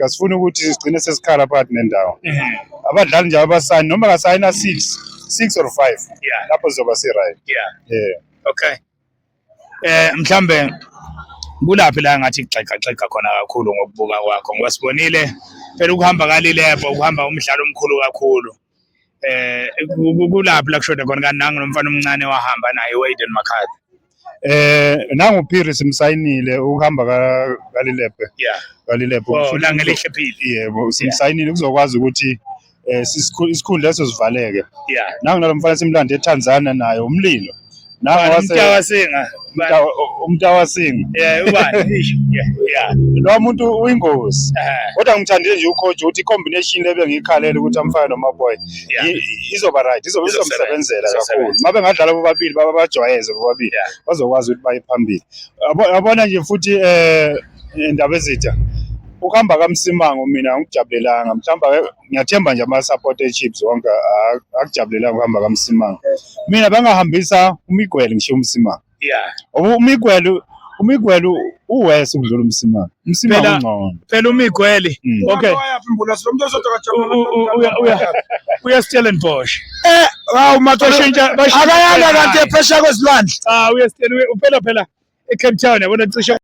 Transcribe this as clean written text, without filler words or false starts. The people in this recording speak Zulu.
Asifuni ukuthi sigcine sesikhala phakathi nendawo. Abadlali nje abasayini noma kasayina 6, 6 or 5. Lapho sizoba si right. Yeah. Okay. Mhlambe kulaphi la ngathi kuxexa xexa khona kakhulu ngokubuka kwakho, ngoba sibonile phela ukuhamba kaLilepo, ukuhamba umdlalo omkhulu kakhulu. Kulaphi la kushoda khona kanti nangu nomfana omncane wahamba naye uAiden McCarthy? Nangu Phiri simsayinile ukuhamba kaLilepe. KaLilepe. Oh, Langelihle Phiri. Yebo, simsayinile kuzokwazi ukuthi isikhundla leso sivaleke. Nangu nalomfana simlande eTanzania naye umlilo. Nangu wase Mtawasinga. Umtawasinga. Yeah, ubani? Yeah. Lo muntu uyingozi. Kodwa ngimthandile nje ucoach ukuthi combination lebe ngikhalela ukuthi amfake noMaboy. Izoba right, izobe izomsebenzela kakhulu. Mabe ngadlala bobabili baba bajwayeze bobabili. Bazokwazi ukuthi baye phambili. Yabona nje futhi indaba ezitha. Ukuhamba kaMsimango mina angikujabulelanga. Mhlawumbe ngiyathemba nje ama support e-Chiefs wonke akujabulelanga ukuhamba kaMsimango. Mina bangahambisa uMiguel ngisho uMsimango. UMiguel uwes ukudlula uMsimango. UMsimango ungcono. Phela uMiguel. Okay. Uya Stellenbosch. Hawu matoshintsha akayanga kanti ephesha kwezilwandle. Cha, uya Stellenbosch uphela phela eCape Town yabona cishe.